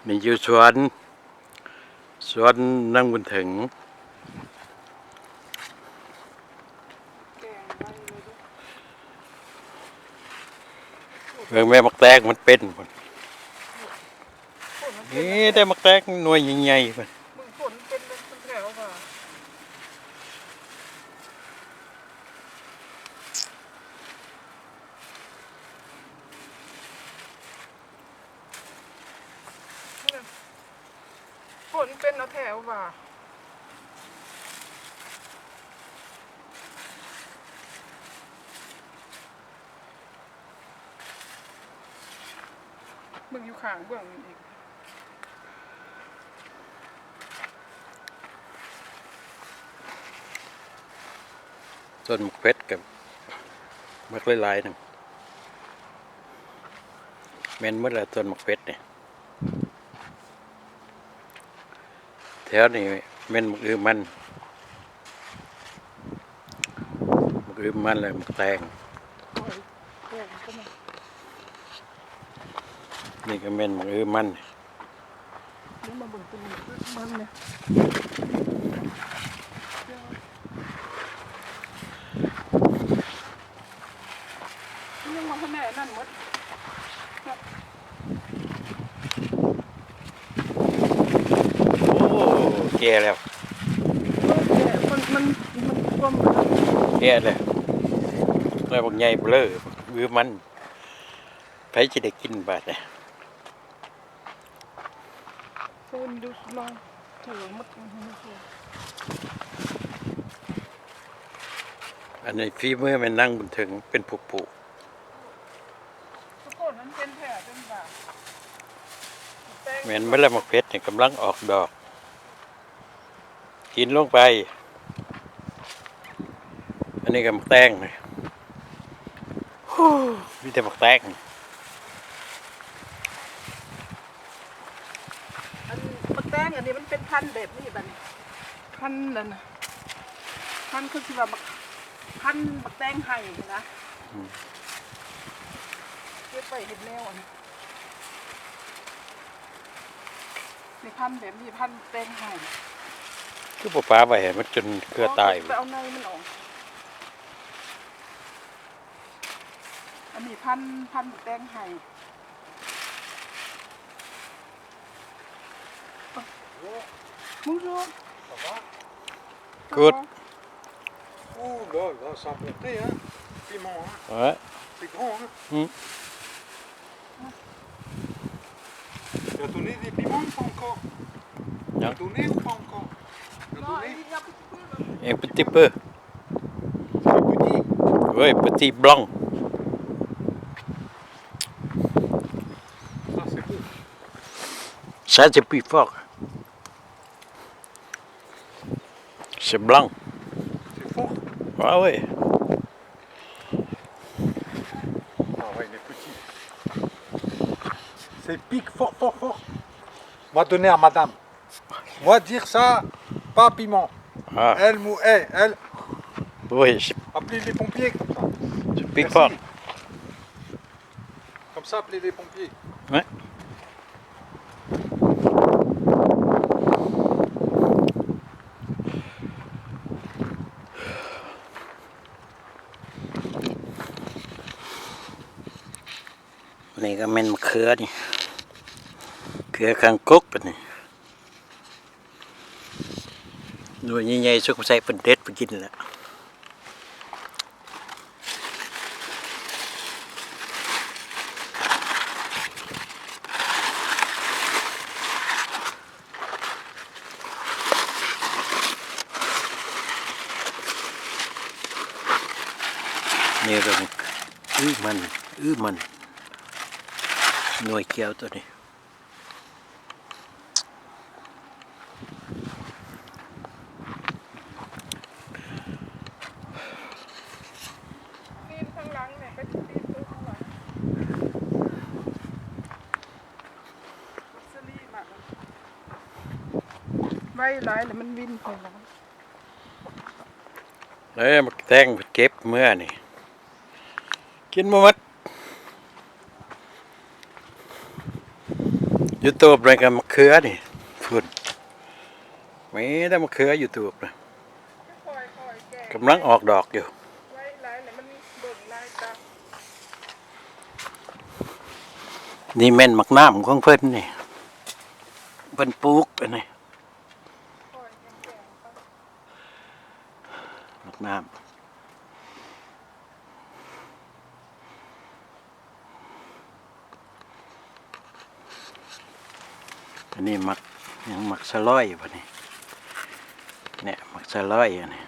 ນີ້ຢູ່ສວນ ສວນນາງບຸນເຖິງ. ເບິ່ງແມ່ໝາກແຕງມັນເປັນພຸ້ນ. ນີ້ແຕ່ໝາກແຕງໜ່ວຍໃຫຍ່ໆພຸ້ນ. ຝົນເປັນເອົາແທ້ວ່າ ເບິ່ງຢູ່ຂ້າງເບື້ອງນີ້ອີກ. ຕົ້ນໝາກເຜັດກັບໝາກຫຼາຍໆໜຶ່ງ ແມ່ນໝົດແລ້ວຕົ້ນໝາກເຜັດນີ້. ແຖວນີ້ແມ່ນໝາກອຶມມັນ ໝາກອຶມມັນ ແລະ ໝາກແຕງ. ນີ້ກໍແມ່ນໝາກອຶມມັນ. ນີ້ມາເບິ່ງຕົ້ນໝາກອຶມມັນນີ້ ຍັງບໍ່ທັນໄດ້ອັນນັ້ນໝົດ. ໂອ້ ແກ່ແລ້ວ ເອີ ແກ່ ມັນ ມັນ ມັນກວມແລ້ວ ແກ່ແລ້ວ. ແລ້ວບັກໃຫຍ່ເບລີ ອືມມັນ ໃຜຊິໄດ້ກິນບາດນີ້? ອັນນີ້ຝີມືແມ່ນນາງບຸນເຖິງເປັນຜູ້ປູກ. ແມ່ນເບິດແລ້ວ ໝາກເຜັດນີ້ກຳລັງອອກດອກ. ກິນລົງໄປ. ອັນນີ້ກໍໝາກແຕງ. ໂອ້ ມີແຕ່ໝາກແຕງ. ອັນໝາກແຕງອັນນີ້ມັນເປັນພັນແບບນີ້ບັດນີ້ ພັນນັ້ນນະ ພັນຄືຊິວ່າໝາກ ພັນໝາກແຕງໄຮ່ຫັ້ນນະ. ອືມ ເກັບໄວ້ເຮັດແນວອັນ ນີ້ ພັນແບບນີ້ ພັນແຕງໄຮ່. ຄືບໍ່ປະໄວ້ໃຫ້ມັນຈົນເຄືອຕາຍ? ໄປເອົາໃນມັນອອກ. ອັນນີ້ພັນ ພັນແຕງໄຮ່. Bonjour. Ça va? Good. Ouh là là, ça a monté, hein. Piment, hein. Ouais. C'est grand, hein. Hmm. Il a donné des piments ou pas encore? Il a donné ou pas encore? Il a donné? Un petit peu. C'est petit. Oui, petit blanc. Ça, c'est beau. Ça, c'est plus fort. C'est blanc. C'est fort. Ah oui. Ah ouais, il est petit. C'est pique fort, fort, fort. On va donner à madame. On va dire ça, pas piment. Ah. Elle, mou-, eh, elle. Oui, c'est... Appelez les pompiers comme ça. C'est pique fort. Merci. Comme ça, appelez les pompiers. Ouais. ນີ້ກໍແມ່ນມະເຂືອນີ້ ເຂືອຄາງກົກອັນນີ້. ໜ່ວຍໃຫຍ່ໆ ສົງໄສເພິ່ນເດັດໄປກິນແລ້ວ. ນີ້ກໍອຶມັນ ອຶມັນ ໜ່ວຍກຽວໂຕນີ້. ຕີນຂ້າງຫຼັງນີ້ ໄປຕີນໂຕຂ້າງຫຼັງ ສະລີມາກ ໄວຫຼາຍແລ້ວມັນວິນຂ້າງຫຼັງ. ເອີ ໝາກແຕງເກັບເມືອນີ້ ກິນບໍ່ໝົດ. ຢູ່ຕູບນີ້ກໍມະເຂືອນີ້ ພຸ້ນ ມີແຕ່ມະເຂືອຢູ່ຕູບນະ ກຳລັງອອກດອກຢູ່. ນີ້ແມ່ນໝາກນ້ຳຂອງເພິ່ນນີ້ ເພິ່ນປູກອັນນີ້ ໝາກນ້ຳ. ອັນນີ້ໝາກຫຍັງ ໝາກສະຫຼອຍບໍ່ນີ້ ແນະ ໝາກສະຫຼອຍອັນນີ້.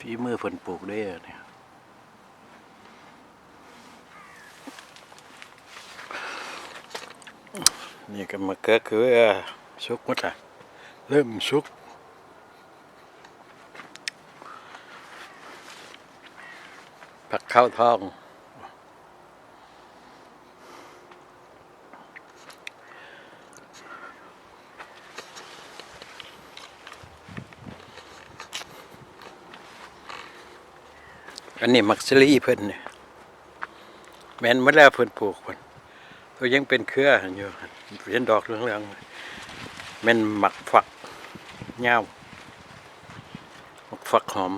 ຝີມືເພິ່ນປູກເດ້ນີ້. ນີ້ກໍມະເຂືອຄືສຸກໝົດລະ ເລີ່ມສຸກ. ຜັກເຂົ້າທອງ ອັນນີ້ໝາກສາລີເພິ່ນນີ້ ແມ່ນໝົດແລ້ວ ເພິ່ນປູກພຸ້ນ ໂຕຍັງເປັນເຄືອຢູ່ ເຫັນດອກເຫຼືອງໆ ແມ່ນໝາກຝັກຍາວ ໝາກຝັກຫອມ.